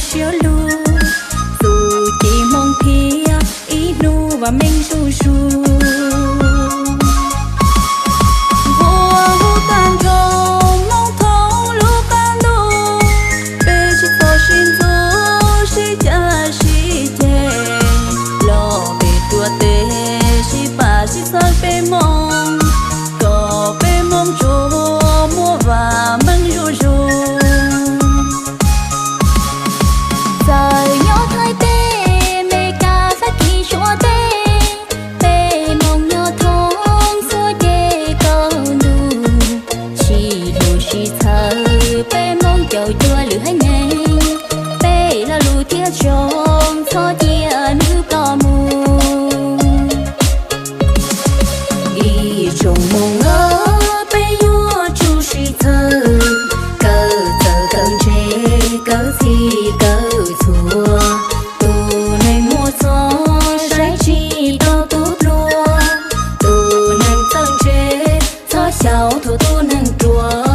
siab lug, txuj ci hmoo thiab ib hnub vam meej zuj zus. Nquag huv tag nrho hmoov thoob lub qab ntuj, peb sib txo sib ntxub sib cav sib ceg, los peb tuav tes sib pab sib txhawb peb hmoov, kom peb hmoov tsuas muaj vam meej zuj zus. Txawm nyob Thaib teb, Meskas, Fab Kis, Suav teb, peb hmoov nyob thoob txhua ces kaum ntuj, sib hlub sib txhawb peb hmoov caum cuag lwm haiv neeg, peb lo lus thiab tsoom txhob cia nws ploj mus. Ib tsoom hmoov os, peb yuav tsum sib txhawb, kawm txawj kawm ntse, kawm txij kawm txhua. Tus neeg muaj txoj saib tsis taus tus pluag, tus neeg txawj ntse txhob xyaum thuam tus neeg ruam.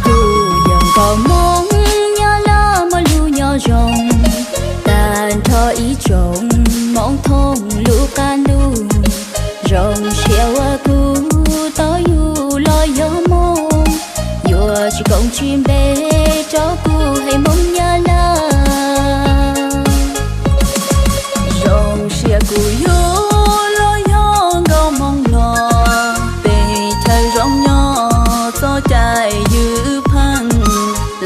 Kuv yog nkauj Hmoob nyob loj muaj lub nyob zoo, tag nrho ib tsoom hmoov thoob lub qab ntuj, zoo siab uas kuv tau yug los yog Hmoob, yuav tsis koom tsis npe rau kuv haiv Hmoob nyob loj. Zoo siab kuv yug los yog nkauj Hmoob Nplog, teb chaws zoo nyob txoj cai ywj pheej,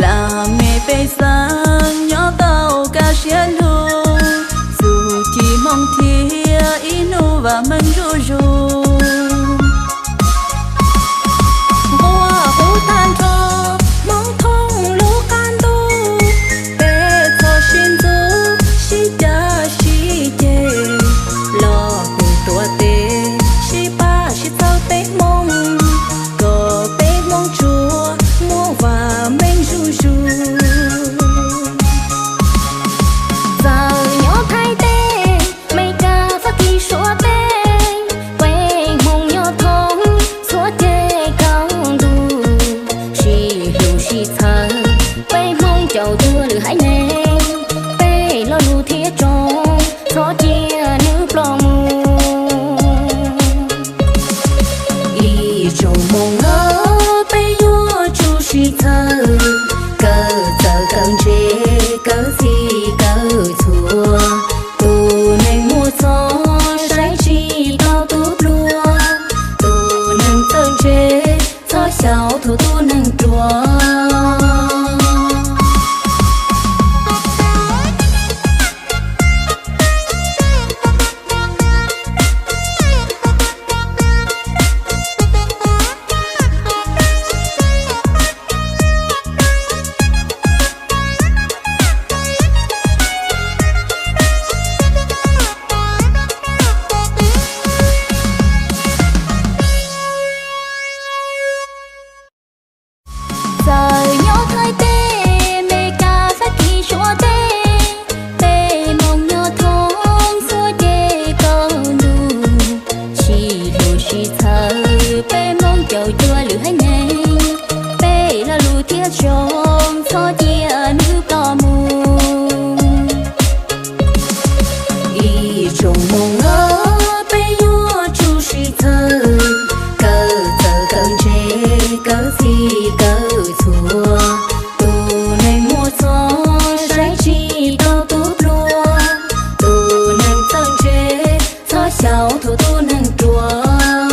lam mej pej xeem nyob tau kaj siab lug, txuj ci hmoo thiab ib hnub vam meej zuj zus. Nquag huv tag nrho hmoov thoob lub qab ntuj, peb txhob sib ntxub sib cav sib ceg, los peb tuav tes sib pab sib txhawb peb hmoov, kom peb hmoov tsuas muaj vam meej zuj zus. Txawm nyob Thaib teb, Meskas, Fab Kis, Suav teb, peb hmoov nyob thoob txhua ces kaum ntuj, sib hlub sib txhawb peb hmoov caum cuag lwm haiv neeg, peb lo lus thiab tsoom txhob cia nws ploj mus. Ib tsoom hmoov os, peb yuav tsum sib txhawb, kawm txawj kawm ntse, kawm txij kawm txhua. Tus neeg muaj txoj saib tsis taus tus pluag, tus neeg txawj ntse txhob xyaum thuam tus neeg ruam. Txawm nyob Thaib teb, Meskas, Fab Kis, Suav teb, peb hmoov nyob thoob txhua ces kaum ntuj, sib hlub sib txhawb peb hmoov caum cuag lwm haiv neeg, peb lo lus thiab tsoom txhob cia nws ploj mus. Ib tsoom hmoov os, peb yuav tsum sib txhawb, kawm txawj kawm ntse, kawm txij kawm txhua. Tus neeg muaj txoj saib tsis taus tus pluag, tus neeg txawj ntse txhob xyaum thuam tus neeg ruam.